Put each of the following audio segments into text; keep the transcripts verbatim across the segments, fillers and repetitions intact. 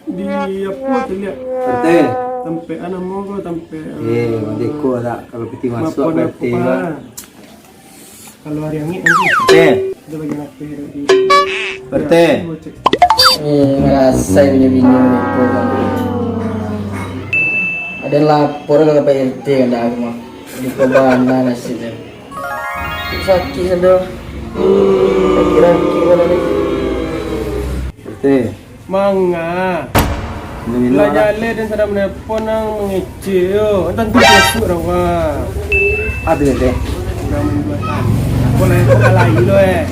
Di apo caliak? P R T. Tampek an namo ko, tampek, eh, ah, madeko tak? Kalau piti masuak, P R T lah. Kalau ari angek nanti. P R T. Ada bagian apa yang di P R T. Ya, aku mau cek. Eh, marasai punyo bini ko. Ada lapor lah ka P R T kan dah aku mah. Di ko bana nasibnyo. Sakik sado. Sakik-sakik bana ni. P R T. Manga. Minum-minum lah. Lah jaleh den sadang menelpon nang mangecek yo. Antan tu masuk dah, wah. Aduh, deh. Udah menjual tanah. Kau lain kau kalah lo, eh.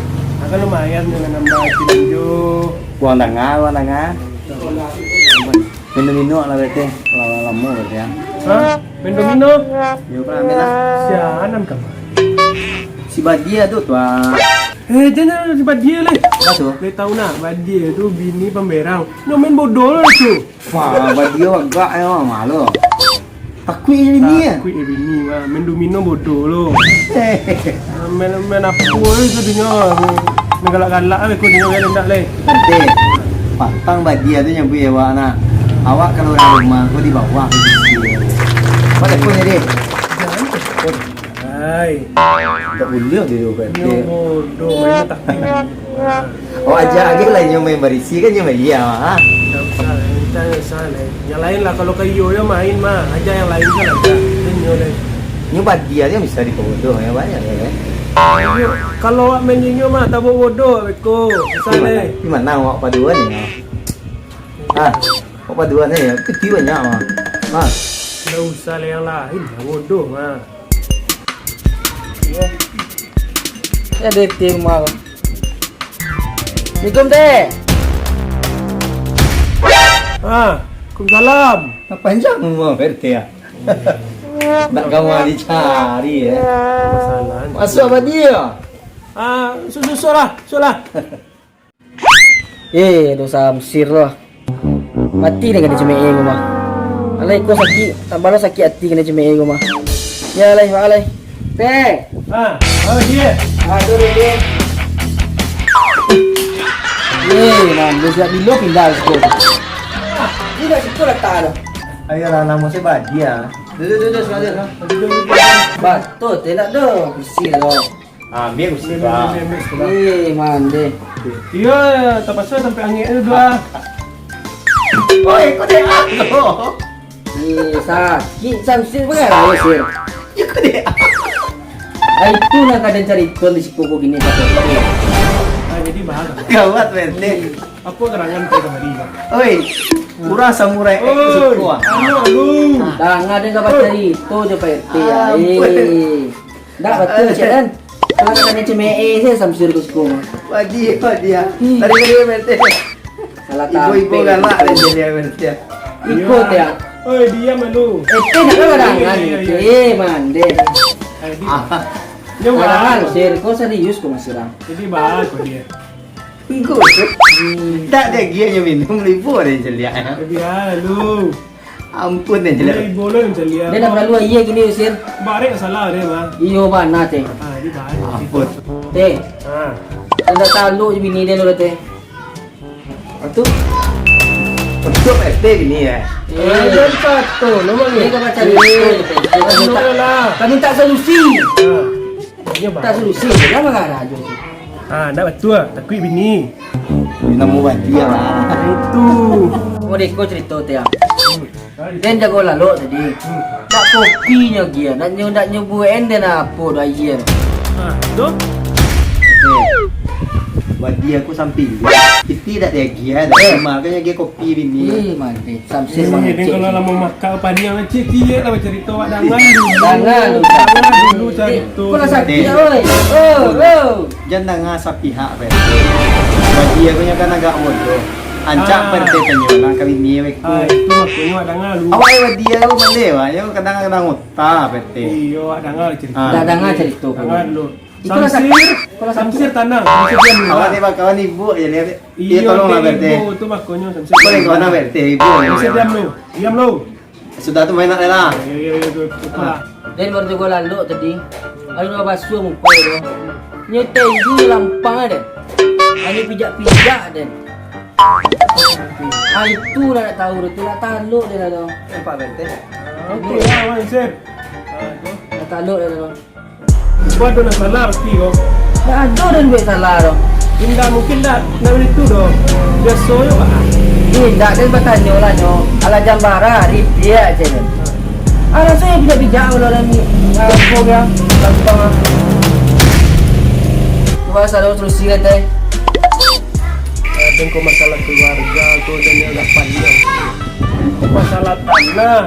Akan lumayan dengan nambah pinjam. Uang danga, uang danga. Minum-minum lah, berarti. Lama-lama berarti ya. Hah? Main domino? Yo, pernah main lah. Sianan kamari. Si Badia tu, tuan. Eh, jangan si Badia leh. Apa tu? Leh tahu nak, Badia tu bini pamberang. Nyo main bodoh lah tu. Wah, Badia agak ya, malu. Takuik je bini ya? Takuik je bini, wah. Main domino bodoh lo. Main, main apa tu dinyo? Main galak-galak lah, kau dinyo main ndak leh. Nanti, patang Badia tu nyabuik awak nak. Awak kalau urang rumah, kau di bawah. Apa telepon tadi? Hai. Tak boleh dia, Pak. Nyo bodoh, mainnya tak. Oh, aja aja lah nyo main barisi kan nyo main dia, ha? Tak usah lah, tak usah lah. Yang lain lah, kalau ka iyo yo main mah, aja yang lain kan aja. Nyo lah. Nyo Badia nyo bisa dibodoh, ya, banyak ya, kan? Kalau awak main nyo mah, tak bodoh, beko. Usah lah. Di mana awak paduan ni? Ah. Apa dua ni ya? Kecil banyak mah. Ha. Nggak usah lah yang lain lah, bodoh mah. Ya. Ya, ada tim mah. Assalamualaikum, Teh. Ah, waalaikumsalam. Nak panjang rumah P R T ya? Nak kamar dicari ya. Masalah. Masuk apa dia? Ah, susuk-susuk lah, susuk lah. Eh, dosa Samsir lah. Mati deh kanai cemee ko mah. Alai ko sakik, tambah lah sakik ati kanai cemee ko mah. Ya alai, wak alai. Teh. Ha, apa dia? Ah, tu dia. Eh, man, dia sejak bilo pindah ke siko. Ah, dia kat siko letak dah. Ayolah, nama saya Badia. Duduk, duduk, sekolah dia. Batul, teh nak dah. Bisi dah. Ah, ambil kursi, Bang. Ambil, ambil, ambil sekolah. Eh, mandeh. Iyo, terpaksa sampai angin tu dua. Oi, kau tengok tu. Eh, sakik Samsir, pengarah Sir. Ya, kau tengok. Ah, itu nan kadang cari ikon di siko ko kini, kata. Ah, jadi bahas. Gawat, P R T. Apa gerangan kau kamari, Bang? Oi, kurang samurai X suko, ah. Anu, lu. Danga den ka bacarito jo Pak R T, ah. Ampun. Eh. Ndak batua, cek kan? Kalau katanya cemee se Samsir ko suko. Wadi, wadi, ah. Hmm. Tadi, tadi, Pak R T. Salah tampil. Ibu-ibu galak deh jadi P R T. Iko, teh, ah. Oi, diam lu. Eh, teh, nak kalah dangan. Iya, iya, iya. Eh, mandeh. Eh, di- Ah. Nyo, Bang. Sir, kau serius kau masih, Bang? Jadi, Bang, kau dia. Engko tu. Hmm. Tak ada gia nyo minum, libur ada celiak. Biar lu. Ampun deh, celiak. Libur lu celiak. Dia dah perlu aia kini, Sir. Barek salah dia, Bang. Iyo, bana, teh. Ah, ini bahan. Ampun. Teh. Ha. Anda taluk je bini dia lu, teh. Apa tu? Betul P R T bini ya? Eh, dia kata, nama ni? Dia kata cari. Eh, betul, betul. Kami tak, kami tak solusi. Ha. Dia tak solusi, dia marah-marah aja. Ah, ndak batua, takuik bini. Namo badia lah. Itu. Model ko cerita teh, ah. Hmm. Den jago lalok tadi. Hmm. Ndak kopi nyo gia, ndak nyo, ndak nyo buek den apo do aia. Ah, tu? Eh. Badia ko sampai. Piti dak dia gia, dak. Eh. Cuma kan dia kopi bini. Eh, mati. Samsir. Eh, mangecek. Kalau lamo makan paniang, cik, kiye lah bacarito awak dangan dulu. Dangan dulu. Dangan dulu carito. Kau lah sakik, oi. Oh, oh. Jan danga sapihak, Pak R T. Bagi aku nyo kan agak bodoh. Ancak Pak R T tanyo lah kawin ni, weh. Ah, itu makonyo awak danga dulu. Awak, eh, badia tu pandai, wah. Yo kadang-kadang utah, Pak R T. Iyo, awak danga carito. Ah. Dah danga carito. Danga dulu. Samsir, Samsir tanang, Samsir diam dulu. Awak ni bakawan ibu je ni. Iyo, tolonglah, Pak R T. Ibu tu makonyo Samsir. Boleh kawan, Pak R T, ibu. Samsir diam dulu. Diam dulu. Sudah tu main nak lah. Yo, yo, yo, yo, yo. Den baru jugo lalok tadi. Lalu dah basuah muko tu. Nyo tenju lampang den. Hanyo pijak-pijak den. Ah, itu lah nak tahu tu, nak taluk dia lah tu. Nampak benteng? Oke lah, Wan Sir. Nak taluk dia lah tu. Kau ada nak salah pasti kau. Nak ada dan buat salah tu. Indak mungkin dah, nak baitu doh. Biaso je, Pak. Indak, dia batanyo lah nyo. Alah jam bara, ripiak je. Alah, saya bijak-bijak kalau dah ni, ah, kau dia, gampang ah. Cuba selalu terusi lah, teh. Ah, dan kau masalah keluarga, kau dan yang agak panjang. Masalah tanah,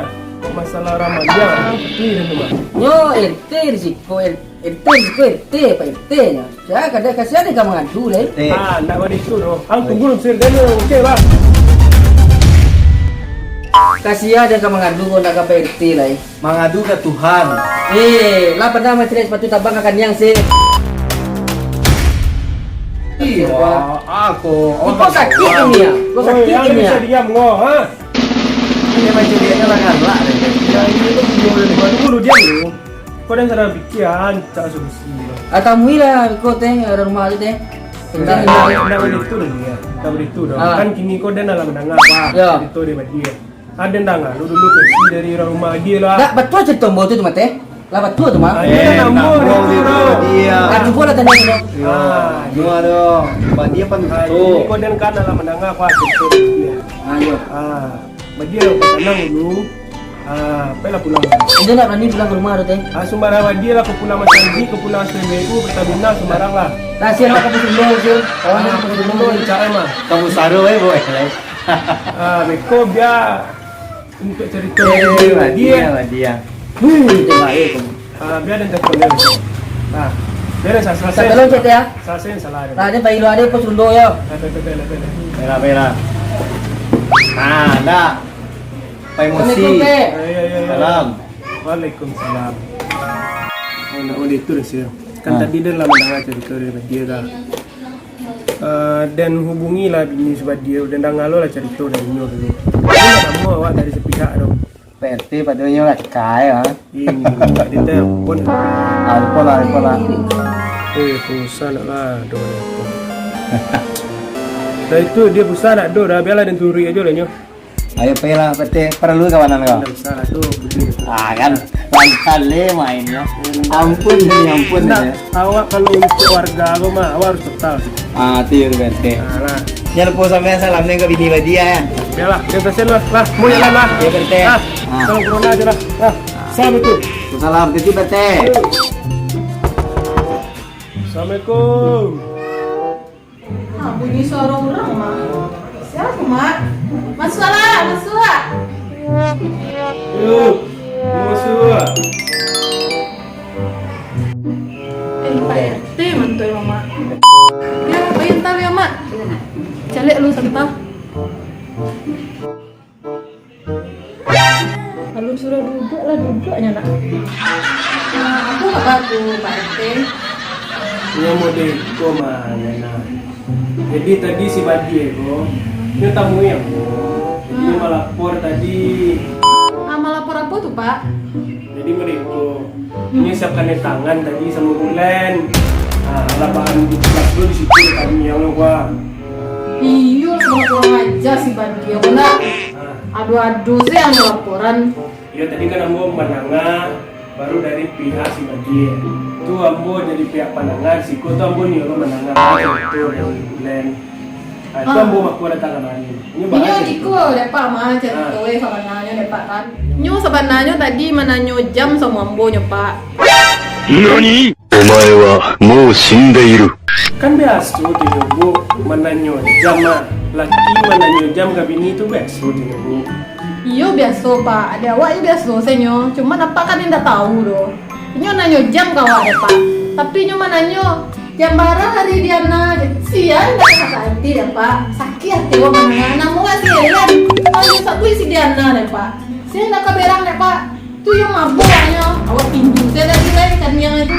masalah Ramadan, tapi dah tu, Bang. Nyo, R T di siko, R T di siko, R T, Pak R T nyo. Saya kada kasihan dia ka mangadu, deh. Ah, ndak baitu doh. Ang tunggu dulu, Sir. Okey, Bang. Kasihan dia ka mangadu, kau ndak ka Pak R T lah, eh. Mangadu ka Tuhan. Eh, lah pernah mancari sepatu tabang ka kaniang, Sir? Iyo, aku. Iko sakik ini ya? Iko sakik ini ya? Bisa diam kau, ha? Ini mancari dia lah galak deh. Ya, ini tu dulu, dulu, dulu diam dulu. Kau dan salah pikiran, tak solusi. Ah, tamui lah, kau teh, ada rumah tu teh. Ndak, ndak, ndak baitu doh, ya. Ndak baitu doh. Ah. Kan kini kau dan dalam mandanga, Pak. Ya. Itu dia bagi. Ada ndak lu dulu versi dari urang rumah dia lah. Ndak, batua carito ambo tu, tu mah, teh. Lah batua tu mah. Ah, eh, iya, namo namo dia tu, tu, dia. Ah, cubo lah tanya dia. Ah, gimana dong? Bagi apa tu? Ah, ini kau dan kan dalam mandanga, Pak, carito dia. Ah, iya. Ah, bagi apa tenang dulu. Ah, apolah pulang. Inyo ndak barani pulang ka rumah tu, teh. Ah, sumbarang badia lah, kau pulang macam ni, kau pulang S P B U, Pertamina, sumbarang lah. Lah, sian lah, kampus Indo, sian. Kawan kampus Indo, cak emang. Kampus Saro, eh, boy. Ah, beko bia untuak carito badia. Badia. Wih, tengok aja tu. Ah, bia den telepon dia. Ah, bia den sa-, salasai. Sabalun cek ya. Salasai salah dia. Lah, dia bayi lu ada pos Indo, yo. Lah, bia, bia, bia, bia. Bia, bia. Ah, dah. Pak Emosi. Assalamualaikum, Teh. Ya, ya, ya, ya. Salam. Waalaikumsalam. Oh, ndak baitu doh, Sir. Kan tadi den lah mandanga carito dari badia tu. Eh, den hubungi lah bini si badia, den danga lo lah carito dari inyo dulu. Jadi, ndak namuah awak dari sapihak tu. Pak R T pado inyo lah kai, ha. Ini, ndak ditelepon. Ah, lupo lah, lupo lah. Eh, pulsa ndak lah, aduh, lupo. Dah itu, dia pulsa ndak ado dah, bialah den turuik ajo lah inyo. Ayo, pai lah, Pak R T. Paralu kakawanan ko? Ndak usah lah, tu, budi. Ah, kan, lain kali mainnyo. Ampun, ni ampun, ni. Awak kalau untuak warga ko mah, awak harus total. Ah, tu yo, Pak R T. Ah, lah. Jan lupo sampai salam ni ka bini badia, ya. Bialah, den pesen lah. Lah, mau jalan lah. Yo, Pak R T. Ah, kalau corona aja lah. Ah, assalamualaikum. Waalaikumsalam. Titip, Pak R T. Assalamualaikum. Ah, bunyi suaro urang, Mak. Sia tu, Mak? Masuaklah, masuak. Yo, masuak. Eh, Pak R T mantun, Mak. Yo, pai antah yo, Mak. Caliak lu santa. Alun suruah duduak lah, duduak nyo nak. Ah, apo kaba tu, Pak R T? Inyo model iko mah, Yana. Jadi tadi si Badia ko, inyo tamui ambo. Jadi inyo malapor tadi. Ah, malapor apo tu, Pak? Jadi model iko, inyo siapkan tangan tadi samo bulan. Ah, lah bahan di situ kami yang lo, Pak. Iyo, kurang aja si Badia ko nak. Ado-ado se anu laporan. Iyo, tadi kan ambo mandanga baru dari pihak si Badia. Tu ambo dari pihak pandanga, siko tu ambo nio mandanga. Ah, tu ambo baku datang kamari. Inyo iko dek Pak mah carito e sabananyo dek Pak kan. Nyo sabananyo tadi mananyo jam samo ambo nyo, Pak. Nani? Omae wa mou shindeiru. Kan biaso tu nyo, Bu, mananyo jam mah. Laki mananyo jam ka bini tu biaso tu nyo, Bu. Iyo, biaso, Pak. Dek awak iyo biaso se nyo. Cuman apak kan indak tahu doh. Inyo nanyo jam ka awak dek, Pak. Tapi inyo mananyo, "Jam bara hari Diana?" Sia indak sakik ati dek, Pak. Sakik ati awak mandanga. Namo awak si Ellen. Kalau inyo sabuik si Diana dek, Pak. Sia indak ka berang dek, Pak. Tu yang mabok nyo. Awak tinju se tadi lai ikan yang itu.